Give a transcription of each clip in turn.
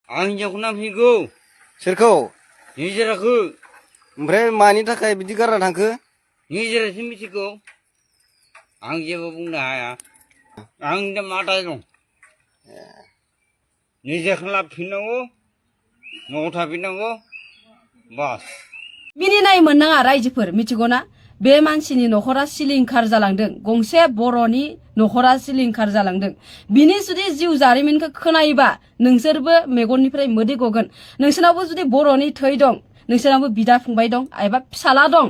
आं हिनजावखौ नांफैगौ। सोरखौ? निजिराखौ। ओमफ्राय मानि थाखाय बिदि गारना थांखो? निजिरासो मिथिगौ। आं जेबो बुंनो हाया। आं दा मा दाय दं? निजिराखौ लाबोफिननांगौ, न'आव थाफिननांगौ, बास। मिनिनाय मोननाङा रायजोफोर, मिथिगौना? बे मानसिनि न'खरा सिलिंखार जालांदों। गंसे बर'नि न'खरा सिलिंखार जालांदों। बिनि जुदि जिउ जारिमिनखौ खोनायोबा नोंसोरबो मेगननिफ्राय मोदै गगोन। नोंसोरनावबो जुदि बर'नि थै दं, नोंसोरनावबो बिदा फंबाय दं एबा फिसाला दं,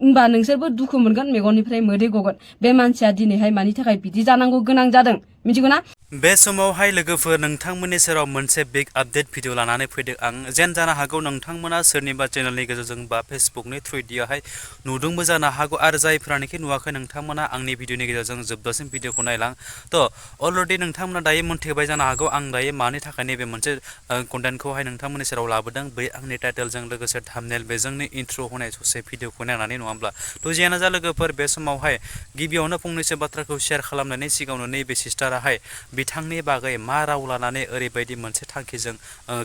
होमबा नोंसोरबो दुखु मोनगोन, मेगननिफ्राय मोदै गगोन। बे मानसिया दिनैहाय मानि थाखाय बिदि जानांगौ गोनां जादों, मिथिगौना? बे समावहाय लोगोफोर नोंथांमोननि सेराव मोनसे बिग आपडेट भिडिअ लानानै फैदों आं। जेन जानो हागौ नोंथांमोना सोरनिबा चेनेलनि गेजेरजों बा फेसबुकनि थ्रुयैहाय नुदोंबो जानो हागौ, आरो जायफ्रानोखि नुवाखै नोंथांमोना आंनि भिडिअनि गेजेरजों जोबजासिम भिडिअखौ नायलां। थ' अलरेडि नोंथांमोना दायो मोनथिबाय जानो हागौ आं दायो मानि थाखाय नैबे मोनसे कन्टेन्टखौहाय नोंथांमोननि सेराव लाबोदों। बै आंनि टाइटेलजों लोगोसे थाम्बनेल बेजोंनो इन्ट्र' होनाय ससे भिडिअखौ नायनानै, नङा होमब्ला? थ' जियानो जा लोगोफोर, बे समावहाय गिबियावनो फंनैसो बाथ्राखौ शेयार खालामनायनि सिगाङावनो नैबे सिस्टाराहाय बिथांनि बागै मा राव लानानै ओरैबायदि मोनसे थांखिजों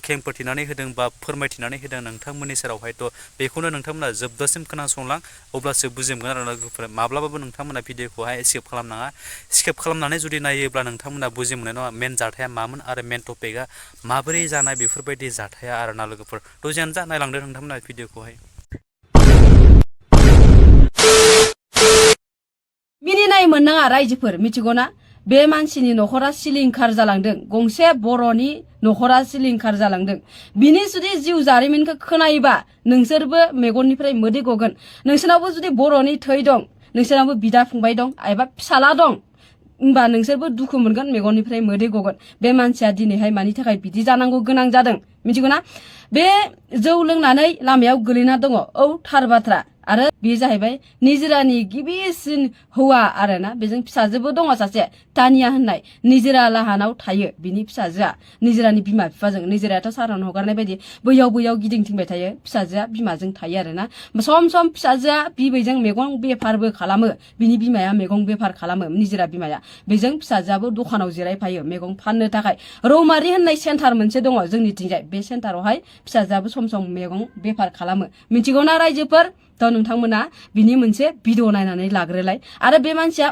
खेंफोरथिनानै होदों बा फोरमायथिनानै होदों नोंथांमोननि सेरावहायथ' बेखौनो नोंथांमोना जोबजासिम खोनासंलां, अब्लासो बुजिमोन आरो लोगोफोर। माब्लाबाबो नोंथांमोना भिडिअखौहाय स्किप खालामनाङा। स्किप खालामनानै जुदि नायोब्ला नोंथांमोना बुजि मोननाय नङा मेन जाथाया मामोन आरो मेन टपिकआ माबोरै जानाय, बेफोरबायदि जाथाया आरोना लोगोफोर। थ' जियानो जा नायलांदो नोंथांमोना भिडिअखौहाय। मिनिनाय मोननाङा रायजोफोर, मिथिगौना? बे मानसिनि न'खरा सिलिंखार जालांदों। गंसे बर'नि न'खरा सिलिंखार जालांदों। बिनि जुदि जिउ जारिमिनखौ खोनायोबा नोंसोरबो मेगननिफ्राय मोदै गगोन। नोंसोरनावबो जुदि बर'नि थै दं, नोंसोरनावबो बिदा फंबाय दं एबा फिसाला दं, होमबा नोंसोरबो दुखु मोनगोन, मेगननिफ्राय मोदै गगोन। बे मानसिया दिनैहाय मानि थाखाय बिदि जानांगौ गोनां जादों, मिथिगौना? बे जौ लोंनानै लामायाव गोलैना दङ, औ थार बाथ्रा। आरो बे जाहैबाय निजिरानि गिबिसिन हौवा आरोना। बेजों फिसाजोबो दङ सासे, तानिया होननाय। निजिरा लाहानाव थायो बिनि फिसाजोआ, निजिरानि बिमा बिफाजों। निजिरायाथ' सारन हगारनाय बायदि बैयाव बैयाव गिदिंथिंबाय थायो। फिसाजोआ बिमाजों थायो आरोना। सम सम फिसाजोआ बिबैजों मैगं बेफारबो खालामो। बिनि बिमाया मैगं बेफार खालामो, निजिरा बिमाया। बेजों फिसाजोआबो दखानाव जिरायफायो मैगं फाननो थाखाय। रौमारि होननाय सेन्टार मोनसे दङ जोंनिथिंजाय। बे सेन्टारावहाय फिसाजोआबो सम सम मैगं बेफार खालामो, मिथिगौना रायजोफोर? थ' नोंथांमोना बिनि मोनसे भिडिअ नायनानै लाग्रोलाय। आरो बे मानसिया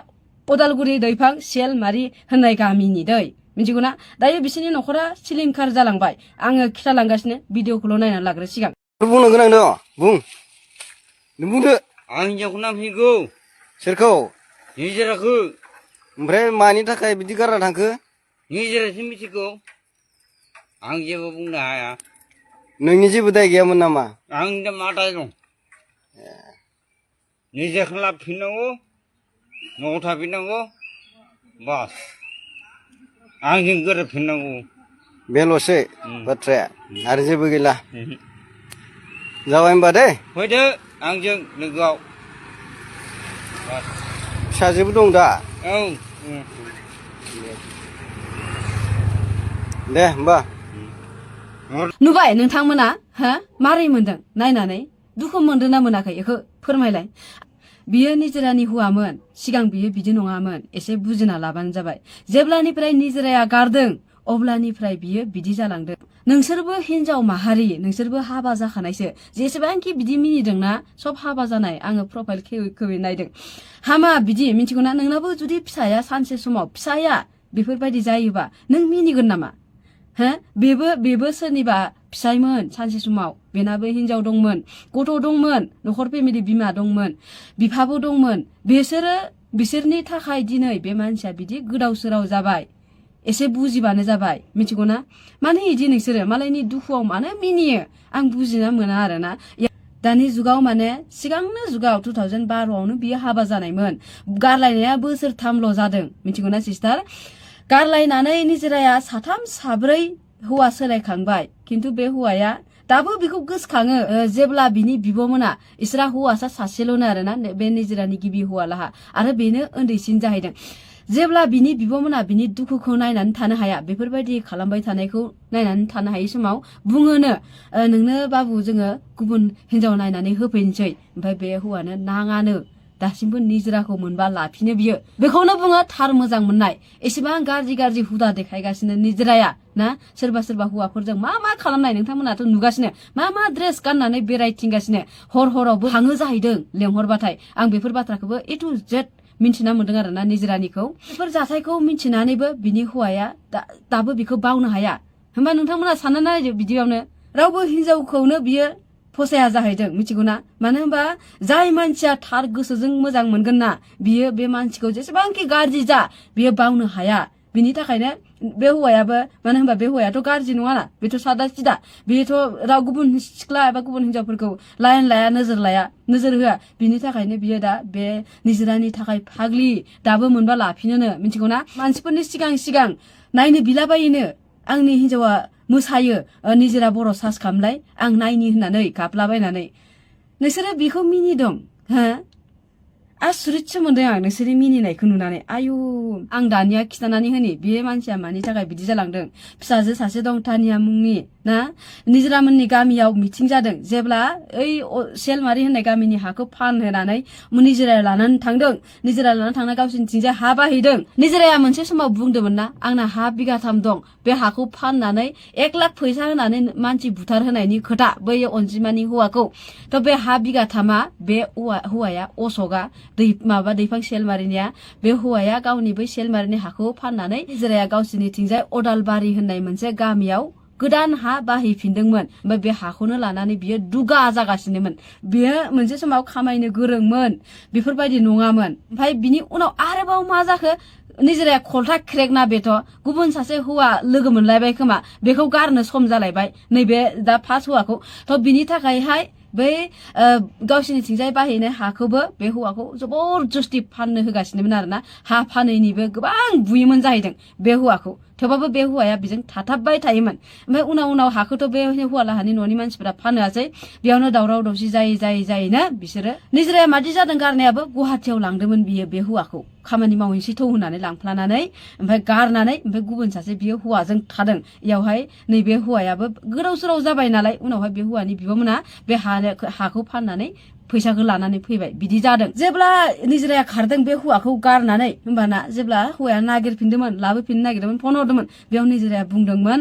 उदालगुरि दैफां सेलमारि होननाय गामिनि दै, मिथिगौना? दायो बिसोरनि न'खरा सिलिंखार जालांबाय। आङो खिथालांगासिनो, भिडिअखौल' नायनानै लाग्रो सिगां। बुंनो गोनां दङ, बुं। नों बुंदो। आं हिनजावखौ नांफैगौ। सोरखौ? निजिराखौ। ओमफ्राय मानि थाखाय बिदि गारना थांखो? निजिरासो मिथिगौ। आं जेबो बुंनो हाया। नोंनि जेबो दाय गैयामोन नामा? आं दा मा दाय दं? निजिराखौ लाबोफिननांगौ, न'आव थाफिननांगौ, बास। आंजों गोरोबफिननांगौ। बेल'सै बाथ्राया, आरो जेबो गैला। जाबाय होनबा दे। फैदो आंजों लोगोआव, बास। फिसाजोबो दं दा? औ। दे होमबा। नुबाय नोंथांमोना? हो, मारै मोनदों नायनानै? दुखु मोनदों ना मोनाखै बेखौ फोरमायलाय। बियो निजिरानि हौवामोन, सिगां बियो बिदि नङामोन। एसे बुजिना लाबानो जाबाय। जेब्लानिफ्राय निजिराया गारदों अब्लानिफ्राय बियो बिदि जालांदों। नोंसोरबो हिनजाव माहारि, नोंसोरबो हाबा जाखानायसो। जेसेबांखि बिदि मिनिदोंना, सब हाबा जानाय। आङो प्रफाइल खेवै खेवै नायदों। हामा बिदि, मिथिगौना? नोंनाबो जुदि फिसाया सानसे समाव फिसाया बेफोरबायदि जायोबा नों मिनिगोन नामा? हो, बेबो सोरनिबा फिसायमोन सानसे समाव। बेनाबो हिनजाव दंमोन, गथ' दंमोन, न'खर फेमिलि, बिमा दंमोन, बिफाबो दंमोन। बिसोरनि थाखाय दिनै बे मानसिया बिदि गोदाव सोराव जाबाय। एसे बुजिबानो जाबाय, मिथिगौना? मानो इदि नोंसोरो मालायनि दुखुआव मानो मिनियो? आं बुजिना मोना आरोना। दानि जुगाव माने सिगांनो जुगाव 2012आवनो बियो हाबा जानायमोन। गारलायनाया बोसोरथामल' जादों, मिथिगौना सिस्टार? गारलायनानै निजिराया साथाम साब्रै हौवा सोलायखांबाय। खिन्थु बे हौवाया दाबो बेखौ गोसोखाङो। जेब्ला बिनि बिब'मोना, इसोरा हौवासा सासेल'नो आरोना, बे निजिरानि गिबि हौवालाहा, आरो बेनो उन्दैसिन जाहैदों। जेब्ला बिनि बिब'मोना बिनि दुखुखौ नायनानै थानो हाया, बेफोरबायदि खालामबाय थानायखौ नायनानै थानो हायै समाव बुङोनो, नोंनो बाबु जोङो गुबुन हिनजाव नायनानै होफैनोसै। ओमफ्राय बे हौवानो नाङानो, दासिमबो निजिराखौ मोनबा लाफिनो बियो। बेखौनो बुङो थार मोजां मोननाय। एसेबां गाज्रि गाज्रि हुदा देखायगासिनो निजिराया। ना सोरबा सोरबा हौवाफोरजों मा खालामनाय नोंथांमोनाथ' नुगासिनो मा ड्रेस गाननानै बेरायथिंगासिनो हरावबो थाङो जाहैदों लेंहरबाथाय आं बेफोर बाथ्राखौबो ए टु जेड मिन्थिना मोन्दों आरोना निजिरानिखौ बेफोर जाथायखौ मिन्थिनानैबो बिनि हौवाया दाबो बेखौ बावनो हाया होमबा नोंथांमोना सानना नायदो बिदियावनो रावबो हिनजावखौनो बियो फसाया जाहैदों मिथिगौना मानो होनबा जाय मानसिया थार गोसोजों मोजां मोनगोन ना बियो बे मानसिखौ जेसेबांखि गाज्रि जा बियो बावनो हाया बिनि थाखायनो बे हौवायाबो मानो होनबा बे हौवायाथ' गाज्रि नङाना बेथ' सादा सिदा बेथ' गुबुन सिख्ला एबा गुबुन हिनजावफोरखौ लाइन लाया नोजोर होआ बिनि थाखायनो बियो दा बे निजिरानि थाखाय फाग्लि दाबो मोनबा लाफिनोनो मिथिगौना मानसिफोरनि सिगां नायनो बिलाबायोनो आंनि हिनजावा मोसायो निजिरा बर' सार्च खालामलाय आं नायनि होननानै गाबलाबायनानै नोंसोरो बेखौ मिनिदों हो आसुरितसो मोनदों आं नोंसोरनि मिनिनायखौ नुनानै आयु आं दानिया खिथानानै होनि बे मानसिया मानि थाखाय बिदि जालांदों फिसाजो सासे दं तानिया मुंनि ना निजिरामोननि गामियाव मिटिं जादों जेब्ला ओइ सेलमारि होननाय गामिनि हाखौ फानहोनानै निजिरा लानानै थांदों निजिरा लानानै थांना गावसोरनिथिंजाय हा बाहैदों निजिराया मोनसे समाव बुंदोंमोन ना आंना हा 3 बिघा दं बे हाखौ फाननानै 1 लाख फैसा होनानै मानसि बुथार होनायनि खोथा बै अनजिमानि हौवाखौ थ' बे हा 3 बिघा बे हौवाया अशकआ दैफां सेलमारिनिया बे हौवाया गावनि बै सेलमारिनि हाखौ फाननानै निजिराया गावसोरनिथिंजाय अदालबारि होननाय मोनसे गामियाव गोदान हा बाहैफिनदोंमोन ओमफ्राय बे हाखौनो लानानै बियो दुगा जागासिनोमोन बियो मोनसे समाव खामायनो गोरोंमोन बेफोरबायदि नङामोन ओमफ्राय बिनि उनाव आरोबाव मा जाखो निजिराया खलथा क्रेकना बेथ' गुबुन सासे हौवा लोगो मोनलायबाय खोमा बेखौ गारनो सम जालायबाय नैबे दा फार्स्ट हौवाखौ थ' बिनि थाखायहाय बै गावसोरनिथिंजाय बाहैनाय हाखौबो बे हौवाखौ जबरदस्ति फाननो होगासिनोमोन आरोना हा फानैनिबो गोबां बुयोमोन जाहैदों बे हौवाखौ थेवबाबो बे हौवाया बेजों थाथाबबाय थायोमोन ओमफ्राय उनाव हाखौथ' बे हौवालाहानि न'नि मानसिफोरा फानोआसै बेयावनो दावराव दावसि जायैनो बिसोरो निजिराया मादि जादों गारनायाबो गुवाहाटियाव लांदोंमोन बियो बे हौवाखौ खामानि मावहैनोसै थौ होनानै लांफ्लानानै ओमफ्राय गारनानै ओमफ्राय गुबुन सासे बियो हौवाजों थादों इयावहाय नैबे हौवायाबो गोदाव सोराव जाबाय नालाय उनावहाय बे हौवानि बिब'मोना बे हाखौ फाननानै फैसाखौ लानानै फैबाय बिदि जादों जेब्ला निजिराया खारदों बे हौवाखौ गारनानै होमबाना जेब्ला हौवाया नागिरफिनदोंमोन लाबोफिननो नागिरदोंमोन फन हरदोंमोन बेयाव निजिराया बुंदोंमोन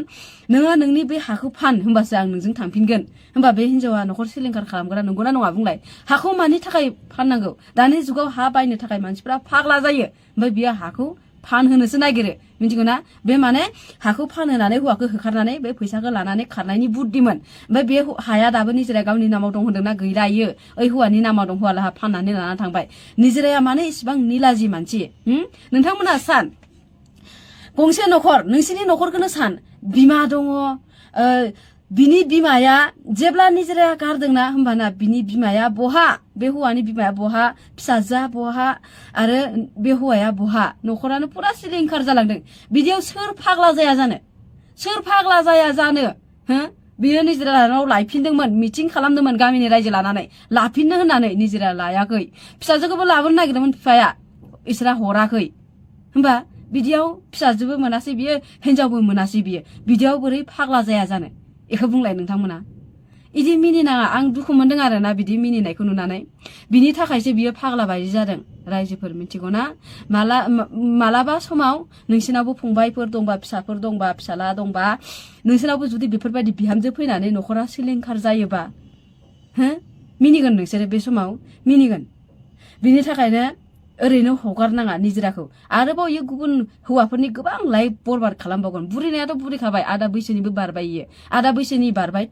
नोङो नोंनि बे हाखौ फान होमबासो आं नोंजों थांफिनगोन होमबा बे हिनजावा न'खर सिलिंखार खालामग्रा नंगौना नङा बुंलाय हाखौ मानि थाखाय फाननांगौ दानि जुगाव हा बायनो थाखाय मानसिफ्रा फाग्ला जायो ओमफ्राय बियो हाखौ फानहोनोसो नागिरो मिथिगौना बे माने हाखौ फानहोनानै हौवाखौ होखारनानै बे फैसाखौ लानानै खारनायनि बुद्धिमोन ओमफ्राय बे हाया दाबो निजिराया गावनि नामाव दं होनदोंना गैला इयो ओइ हौवानि नामाव दं हौवालाहा फाननानै लानानै थांबाय निजिराया माने इसिबां निलाजि मानसि नोंथांमोना सान गंसे न'खर नोंसिनि न'खरखौनो सान बिमा दङ बिनि बिमाया जेब्ला निजिराया गारदोंना होमबाना बिनि बिमाया बहा बे हौवानि बिमाया बहा फिसाजोआ बहा आरो बे हौवाया बहा न'खरानो पुरा सिलिंखार जालांदों बिदियाव सोर फाग्ला जाया जानो हो बियो निजिरानाव लायफिनदोंमोन मिटिं खालामदोंमोन गामिनि रायजो लानानै लाफिननो होननानै निजिरा लायाखै फिसाजोखौबो लाबोनो नागिरदोंमोन बिफाया इसोरा हराखै होमबा बिदियाव फिसाजोबो मोनासै बियो हिनजावबो मोनासै बियो बिदियाव बोरै फाग्ला जाया जानो बेखौ बुंलाय नोंथांमोना इदि मिनिनाङा आं दुखु मोनदों आरोना बिदि मिनिनायखौ नुनानै बिनि थाखायसो बियो फाग्ला बायदि जादों रायजोफोर मिथिगौना मालाबा समाव नोंसिनावबो फंबायफोर दंबा फिसाफोर दंबा फिसाला दंबा नोंसिनावबो जुदि बेफोरबायदि बिहामजो फैनानै न'खरा सिलिंखार जायोबा हो मिनिगोन नोंसोरो बे समाव मिनिगोन बिनि थाखायनो ओरैनो हगारनाङा निजिराखौ आरोबाव इयो गुबुन हौवाफोरनि गोबां लाइफ बरबाद खालामबावगोन बुरिनायाथ' बुरिखाबाय आदा बैसोनिबो बारबाय इयो आदा बैसोनि बारबाय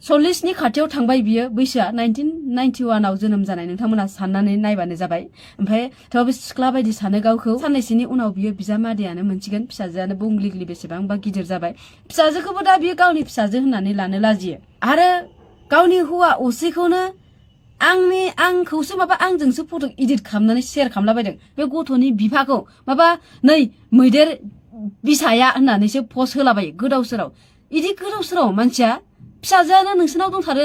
40नि खाथियाव थांबाय बियो बैसोआ 1991आव जोनोम जानाय नोंथांमोना साननानै नायबानो जाबाय ओमफ्राय थेवबो सिख्ला बायदि सानो गावखौ साननैसोनि उनाव बियो बिजामादैयानो मोनसिगोन फिसाजोआनो बुंग्लिग्लि बेसेबांबा गिदिर जाबाय फिसाजोखौबो दा बियो गावनि फिसाजो होननानै लानो लाजियो आरो गावनि हौवा असेखौनो आंखौसो माबा आंजोंसो फट' इडिट खालामनानै शेयार खालामलाबायदों बे गथ'नि बिफाखौ माबा नै मैदेर बिसाया होननानैसो पस्ट होलाबायो गोदाव सोराव इदि गोदाव सोराव मानसिया फिसाजोआनो नोंसोरनाव दंथारो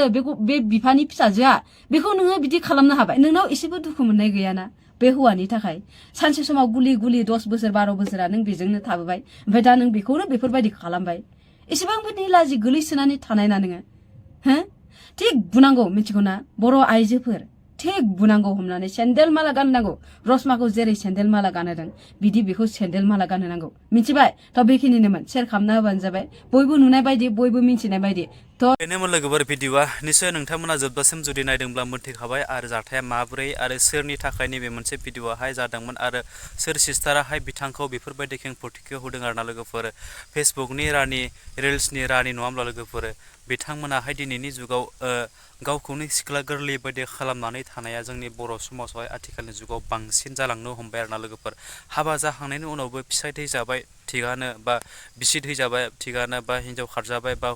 बे बिफानि फिसाजोआ बेखौ नोङो बिदि खालामनो हाबाय नोंनाव एसेबो दुखु मोननाय गैयाना बे हौवानि थाखाय सानसे समाव गुलि 10 बोसोर 12 बोसोरा नों बेजोंनो थाबोबाय ओमफ्राय दा नों बेखौनो बेफोरबायदि खालामबाय एसेबांबो निलाजि गोलैसोनानै थानाय ना नोङो हो थिग बुनांगौ मिथिगौना बर' आइजोफोर थिग बुनांगौ हमनानै सेन्देल माला गाननांगौ रसमाखौ जेरै सेन्देल माला गानहोदों बिदि बेखौ सेन्देल माला गानहोनांगौ मिथिबाय थ' बेखिनिनोमोन शेयार खालामना होबानो जाबाय बयबो नुनाय बायदि बयबो मिथिनाय बायदि थ' बेनोमोन लोगोफोर भिडिअआ निसय नोंथांमोना जोबजासिम जुदि नायदोंब्ला मोनथिखाबाय आरो जाथाया माबोरै आरो सोरनि थाखाय नैबे मोनसे भिडिअआहाय जादोंमोन आरो सोर सिस्टाराहाय बिथांखौ बेफोरबायदि खेंफोरथिखौ होदों आरोना लोगोफोर फेसबुकनि रानि रिल्सनि रानि नङा होमब्ला लोगोफोर बिथांमोनाहाय दिनैनि जुगाव गावखौनो सिख्ला गोरलै बायदि खालामनानै थानाया जोंनि बर' समाजावहाय आथिखालनि जुगाव बांसिन जालांनो हमबाय आरोना लोगोफोर हाबा जाखांनायनि उनावबो फिसाय थैजाबाय थिगानो बा बिसि थैजाबाय थिगानो बा हिनजाव खारजाबाय बा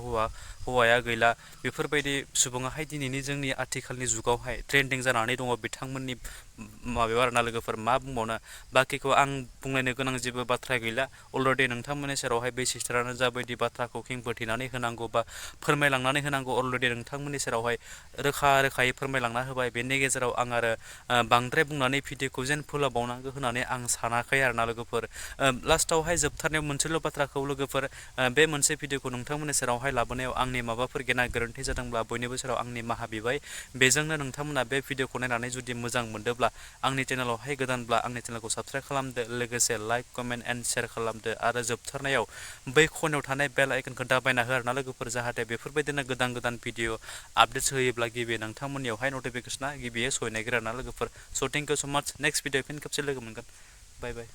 हौवाया गैला बेफोरबायदि सुबुङाहाय दिनैनि जोंनि आथिखालनि जुगावहाय ट्रेन्डिं जानानै दङ बिथांमोननि माबायाव आरोना लोगोफोर मा बुंबावनो बाखिखौ आं बुंलायनो गोनां जेबो बाथ्रा गैला अलरेडि नोंथांमोननि सेरावहाय बे सिस्टारानो जाबायदि बाथ्राखौ खेंफोरथिनानै होनांगौ बा फोरमायलांनानै होनांगौ अलरेडि नोंथांमोननि सेरावहाय रोखायै फोरमायलांना होबाय बेनि गेजेराव आं आरो बांद्राय बुंनानै भिडिअखौ जेन फोलावबावनांगौ होननानै आं सानाखै आरोना लोगोफोर लास्टावहाय जोबथारनायाव मोनसेल' बाथ्राखौ लोगोफोर बे मोनसे भिडिअखौ नोंथांमोननि सेरावहाय लाबोनायाव आंनि माबाफोर गेना गोरोन्थि जादोंब्ला बयनिबो सेराव आंनि माहा बिबाय बेजोंनो नोंथांमोना बे भिडिअखौ नायनानै जुदि मोजां मोनदोंब्ला आंनि चेनेलावहाय गोदानब्ला आंनि चेनेलखौ साबस्क्राइब खालामदो लोगोसे लाइक कमेन्ट एन्ड शेयार खालामदो आरो जोबथारनायाव बै खनायाव थानाय बेल आइकनखौ दाबायना हो आरोना लोगोफोर जाहाथे बेफोरबायदिनो गोदान गोदान भिडिअ आपडेट्स होयोब्ला गिबि नोंथांमोननियावहाय नटिफिकेसना गिबियै सहैनायग्रा आरोना लोगोफोर स' थेंक इउ स' माच नेक्स्ट भिडिअ फिन खेबसे लोगो मोनगोन बाय बाय